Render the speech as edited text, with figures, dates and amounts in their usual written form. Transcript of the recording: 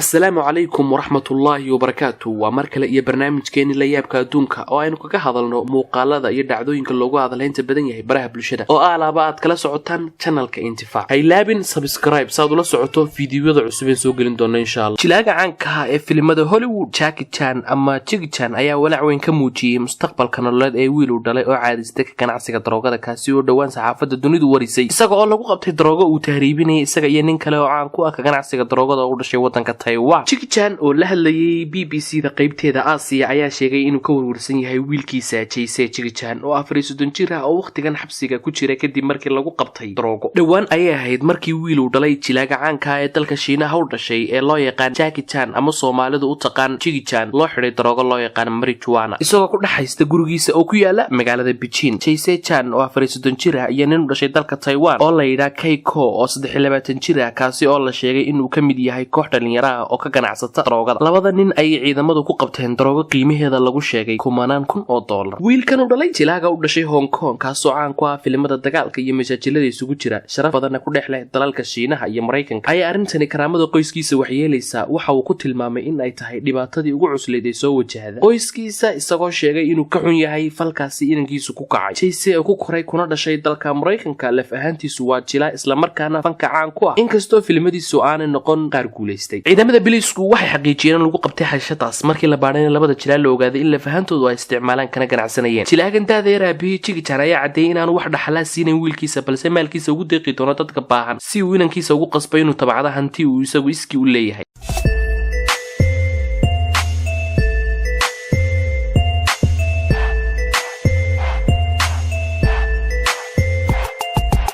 Asalaamu calaykum waraxmatullaahi wabarakaatu. Waa mar kale iyo barnaamijkeeni La Yaabka Adduunka, oo aynu kaga hadalno muuqaalada iyo dhacdooyinka loogu hadalhaynta badan yahay baraha bulshada, oo alaaba aad kala socotaan channelka Intifaac. Haylaabin subscribe saaad ula socoto fiidiyoyada cusub een soo gelin doona, insha Allah. Jilaaga caanka ah ee filimada Hollywood, Jackie Chan ama Jiki Chan, ayaa walaac weyn ka muujiyey mustaqbalka nololeed ee wiil uu dhalay oo caadistay ka ganacsiga daroogada, kaasi oo dhowaan saxaafadda dunidu warisay, isaga oo lagu qabtay daroogo uu tahriibinayay, isaga iyo nin kale oo caan ku ah ka ganacsiga daroogada oo u dhashay wadanka Taiwan. Jiki Chan oo la hadlayay BBC da qaybteeda Aasiya ayaa sheegay inuu ka warwarsan yahay wiilkiisa Jayse Jiki Chan, oo 34 jir ah, oo wakhtigan xabsiga ku jira kadib markii lagu qabtay daroogo. Dhowaan ayay ahayd markii wiil uu dhalay jilaaga caanka ah ee dalka Shiinaha u dhashay ee loo yaqaan Jackie Chan ama Soomaalidu u taqaan Jiki Chan loo xidhay daroogo loo yaqaan marijuana, isagoo ku dhex haysta gurigiisa oo ku yaala magaalada Beijing. Jayse Chan oo 34 jir ah iyo nin u dhashay dalka Taiwan oo la yidhaah Keiko, oo 23 jir ah, kaasi oo la sheegay inuu ka mid yahay koox dhalinyaro ah oo ka ganacsata daroogada, labada nin ayay ciidamadu ku qabteen daroogo qiimaheeda lagu sheegay kumanaan kun oo dollar. Wiilkan u dhalay jilaaga u dhashay Hong Kong, kaasoo caan ku ah filimada dagaalka iyo masaajilada isugu jira, sharaf badanna ku dhex leh dalalka Shiinaha iyo Maraykanka, ayaa arrintani karaamada qoyskiisa waxyeelaysaa waxa uu ku tilmaamay in ay tahay dhibaatadii ugu cuslayd ee soo wajahda qoyskiisa, isagoo sheegay inuu ka xun yahay falkaasi inankiisu ku kacay. Jayse oo ku koray kuna dhashay dalka Maraykanka, laf ahaantiisu waa jilaa, islamarkaana fanka caan ku ah, inkastoo filimadiisu aanay noqon qaar guulaystay. Ciidamada biliisku waxay xaqiijiyeen in lagu qabtay xashadaas. Markii la baadhay in labada jilaa la ogaaday in laf ahaantoodu ay isticmaalaan kana ganacsanayeen. Jilaagan daadeer aabihii Jiki Chan ayaa caddeeyey inaanu wax dhaxalaa siinayn wiilkiisa, balse maalkiisa ugu deeqi doono dadka baahan, si uu inankiisa ugu qasbay inuu tabacdo hanti uu isagu iskii u leeyahay.